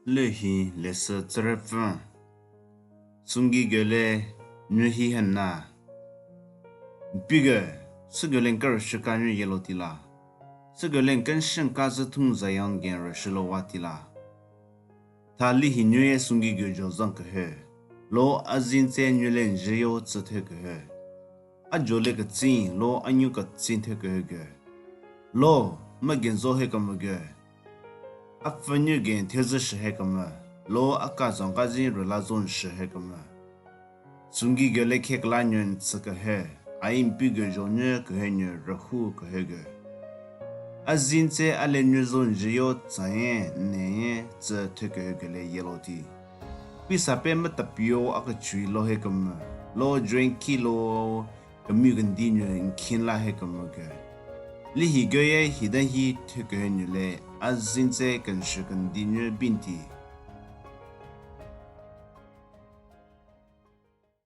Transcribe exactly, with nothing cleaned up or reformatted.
Lehi lese tserepfü. Sungi gele nyu hi hena. Mpige, sü gele nka rüshü ka nyu yelotila. Sü gele nkenshü nka zü thung zayan gen rüshü lo watila. Tha lihi nyu ye sungi gyo jo zan kehü. Lo azin tse nyu le nji yo tsü the kehü. A jo le ketsin, lo anyu ketsin the kehü gyo. Lo, ma gen zo he kemü gyo. A pfü nyu gen thezü shü he kemü, lo a ka zon ka zin rüla zon shü he kemü. Sungi gyo le khe kela nyu n tsü kehü, a yi mpi gyo jo nyu kehü nyu rühu kehü gyo. Azin tse a le nyu zon nji yo tsayen, neyen, tsü the kehü gyo le yeloti. Pi sa pe mü tapio a kechui lo he kemü, lo join ki lo, kemü kendi nyu nkhin la he kemü gyo. Lihi gyo ye hidan hi the kehü nyu le, azin tse kenshü kendi nyu binti.